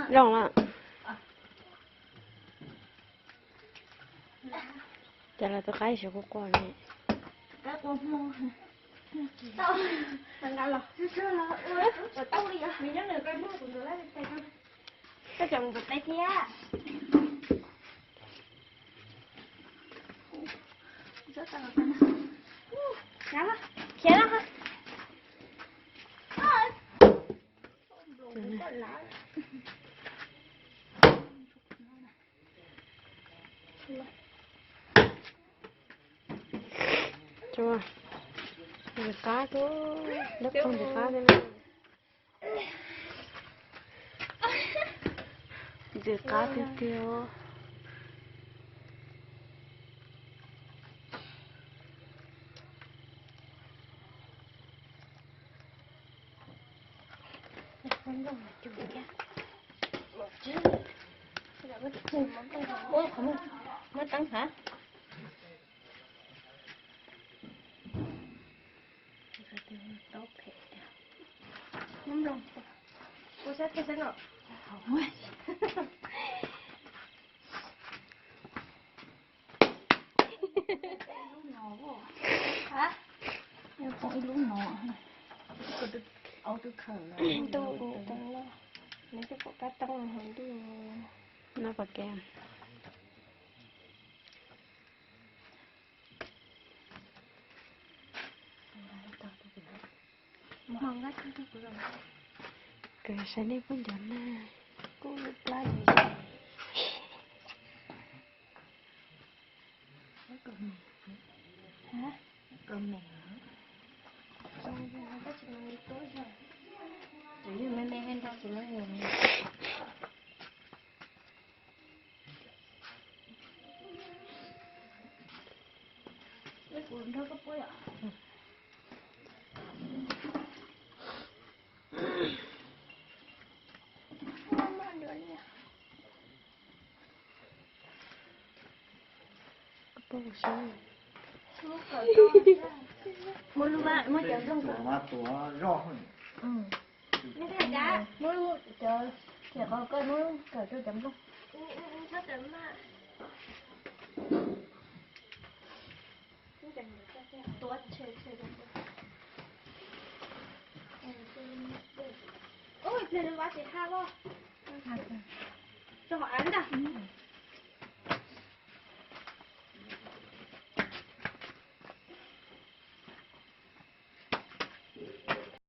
Zoo lawm. Cas los tus qaib siv quaj quaj ne. Koj cov mus pem teb thiab. Khiav los. Ntxim qab thiab, lub pob ntxim qab thiab na. Ntxim qab tiag tiag. Muab teeb hab. Nub nploog, ua sab teg sab no. Pom ib lub no, nws twb pom kab tooj hauv ntuj no. Kws saib nej puab nco na. Kuj plab. Tab sis me me nrog tus loj yog me. Kuv nrog koj puab yom. Muab lub, muab cov nplooj, muab cov thiam qau koj muab kawm rau cov nplooj. Ua pliag nws vas tsis ha los. Rau hauv av ntag.